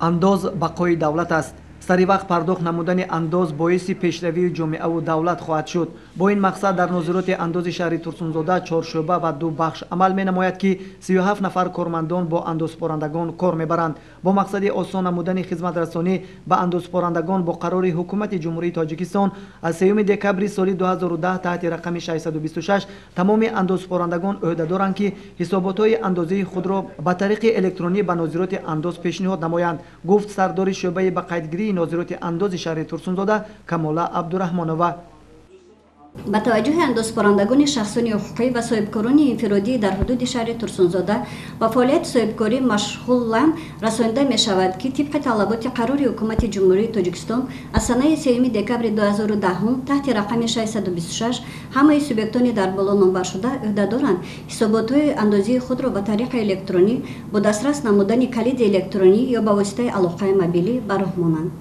Андоз бақои давлат аст. Сари вақт пардохт намудани андоз боиси пешравии ҷомеаву давлат хоҳад шуд. Бо ин мақсад дар нозироти андози шаҳри Турсунзода 4 шӯъба ва 2 бахш амал менамояд, ки 37 нафар кормандон бо андозсупорандагон кор мебаранд. Бо мақсади осон намудани хизматрасонӣ ба андозсупорандагон бо қарори Ҳукумати Ҷумҳурии Тоҷикистон аз 3 декабри соли 2010 таҳти рақами 626 тамоми андозсупорандагон ӯҳдадоранд, ки ҳисоботҳои андозии худро ба тариқи электронӣ ба нозироти андоз пешниҳод намоянд, гуфт сардори шӯъбаи ба қайдгирии нозироти андози шаҳри Турсунзода Камола Абдураҳмонова. Ба таваҷҷӯҳи андозсупорандагони шахсони ҳуқуқӣ ва соҳибкорони инфиродӣ дар ҳудуди шаҳри Турсунзода ба фаъолияти соҳибкорӣ машғулан расонида мешавад, ки тибқи талаботи қарори Ҳукумати Ҷумҳурии Тоҷикистон аз санаи 3 декабри 2010 таҳти рақами 626 ҳамаи субъектони дар боло номбаршуда ӯҳдадоранд ҳисоботҳои андозии худро ба тариқи электронӣ бо дастрас намудани калиди электронӣ ё ба воситаи алоқаи мобилӣ ба роҳ монанд.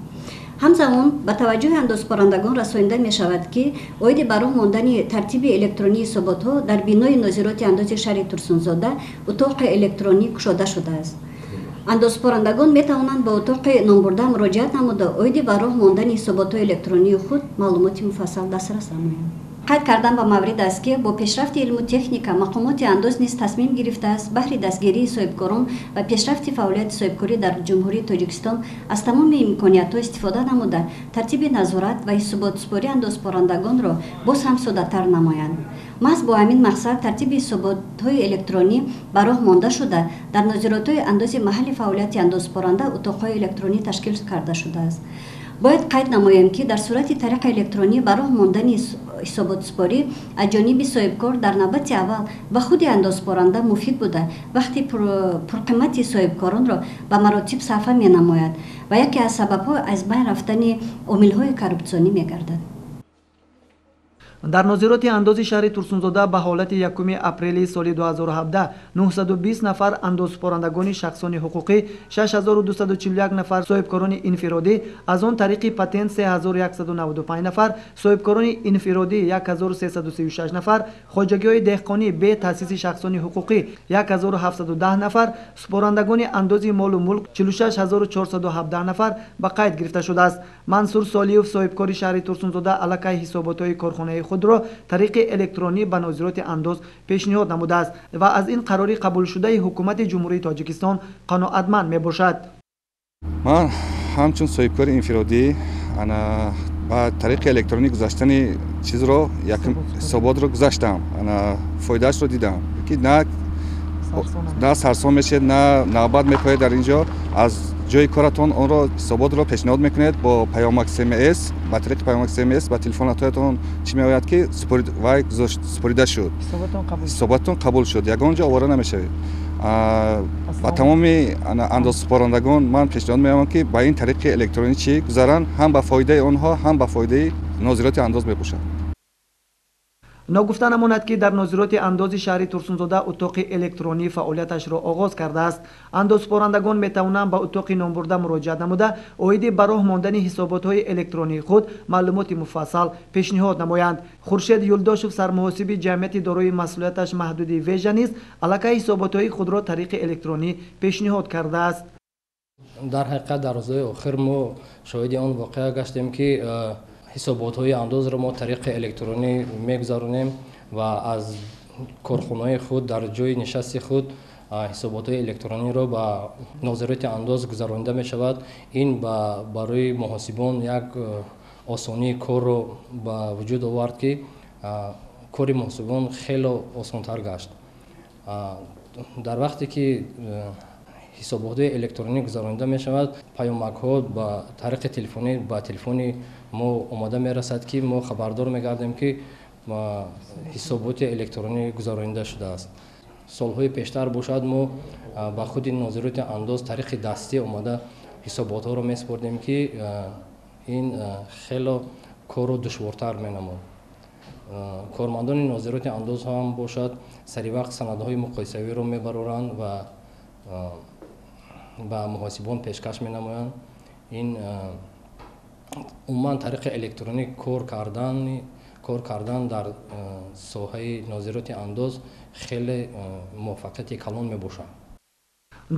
Ҳамзамон ба таваҷҷӯҳи андозсупорандагон расонида мешавад, ки оиди ба роҳ мондани тартиби электронии ҳисоботҳо дар бинои нозироти андози шаҳри Турсунзода утоқи электронӣ кушода шудааст. Андозсупорандагон метавонанд ба утоқи номбурда муроҷиат намуда оиди ба роҳ мондани ҳисоботҳои электронии худ маълумоти муфассал дастрас намоянд. Қайд кардан ба маврид аст, ки бо пешрафти илму техника мақомоти андоз низ тасмим гирифтааст баҳри дастгирии соҳибкорон ва пешрафти фаъолияти соҳибкорӣ дар Ҷумҳурии Тоҷикистон аз тамоми имкониятҳо истифода намуда тартиби назорат ва ҳисоботсупории андозсупорандагонро боз ҳам соддатар намоянд. Маҳз бо ҳамин мақсад тартиби ҳисоботҳои электронӣ ба роҳ монда шуда дар нозиротҳои андози маҳалли фаъолияти андозсупоранда утоқҳои электронӣ ташкил карда шудааст. Бояд қайд намоем, ки дар сурати тариқи электронӣ ба роҳ мондани ҳисоботсупорӣ аз ҷониби соҳибкор дар навбати аввал ба худи андозсупоранда муфид буда вақти пурқимати соҳибкоронро ба маротиб сарфа менамояд ва яке аз сабабҳо аз байн рафтани омилҳои коррупсионӣ мегардад. Дар нозироти андози шаҳри Турсунзода ба ҳолати 1 апрели соли 2017 920 нафар андозсупорандагони шахсони ҳуқуқӣ, 6241 нафар соҳибкорони инфиродӣ, аз он тариқи патент 3195 нафар, соҳибкорони инфиродӣ 1336 нафар, хоҷагиҳои деҳқонӣ бе таъсиси шахсони ҳуқуқӣ 1710 нафар, супорандагони андози молу мулк 46417 нафар ба қайд гирифта шудааст. Мансур Солиев, соҳибкори шаҳри Турсунзода, аллакай ҳисоботҳои корхонаи худро тариқи электронӣ ба нозироти андоз пешниҳод намудааст ва аз ин қарори қабулшудаи Ҳукумати Ҷумҳурии Тоҷикистон қаноатманд мебошад. Ман ҳамчун соҳибкори инфиродӣ ба тариқи электронӣ гузаштани чизро ҳисоботро гузаштам, фоидаашро дидам, ки на сарсон мешед, на навбат мепоед. Дар ин ҷо аз ҷои коратон онро ҳисоботро пешниҳод мекунед бо паёмак СМС, ба тариқи паёмак СМС ба телефонатоятон чӣ меояд, ки вай супорида шуд, ҳисоботтон қабул шуд, ягон ҷо овора намешавед. Ба тамоми андозсупорандагон ман пешниҳод меамам, ки ба ин тариқи электронӣ чӣ гузаранд, ҳам ба фоидаи онҳо, ҳам ба фоидаи нозироти андоз мебошад. Ногуфта намонад, ки дар нозироти андози шаҳри Турсунзода утоқи электронӣ фаъолияташро оғоз кардааст. Андозсупорандагон метавонанд ба утоқи номбурда муроҷиат намуда оиди ба роҳ мондани ҳисоботҳои электронии худ маълумоти муфассал пешниҳод намоянд. Хуршед Юлдошев, сармуҳосиби ҷамъияти дорои масъулияташ маҳдуди Вежа низ аллакай ҳисоботҳои худро тариқи электронӣ пешниҳод кардааст. Дар ҳақиқат дар рӯзҳои охир мо шоҳиди он воқеа гаштем, ки ҳисоботҳои андозро мо тариқи электронӣ мегузаронем ва аз корхонаи худ дар ҷои нишасти худ ҳисоботҳои электрониро ба нозироти андоз гузаронида мешавад. Ин барои муҳосибон як осонии корро ба вуҷуд овард, ки кори муҳосибон хеле осонтар гашт. Дар вақте ки ҳисоботҳои электронӣ гузаронида мешавад, паёмакҳо ба тариқи телефонӣ ба телефони мо омода мерасад, ки мо хабардор мегардем, ки ҳисоботи электронӣ гузаронида шудааст. Солҳои пештар бошад, мо ба худи нозироти андоз тариқи дастӣ омода ҳисоботҳоро месупордем, ки ин хело корро душвортар менамуд. Кормандони нозироти андоз ҳам бошад саривақт санадҳои муқоисавиро мебароранд ва ба муҳосибон пешкаш менамоянд. Ин умуман тариқи электронӣ кор кардан дар соҳаи нозироти андоз хеле муваффақияти калон мебошад.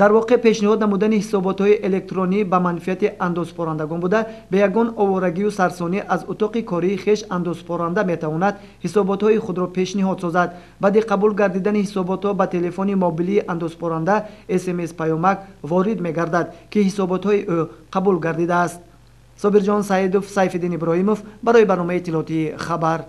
Дар воқеъ пешниҳод намудани ҳисоботҳои электронӣ ба манфиати андозсупорандагон буда, бе ягон оворагию сарсонӣ аз утоқи кории хеш андозсупоранда метавонад ҳисоботҳои худро пешниҳод созад. Баъди қабул гардидани ҳисоботҳо ба телефони мобилии андозсупоранда СМС паёмак ворид мегардад, ки ҳисоботҳои ӯ қабул гардидааст. Собирҷон Саидов, Сайфиддин Иброҳимов барои барномаи иттилоотии «Хабар».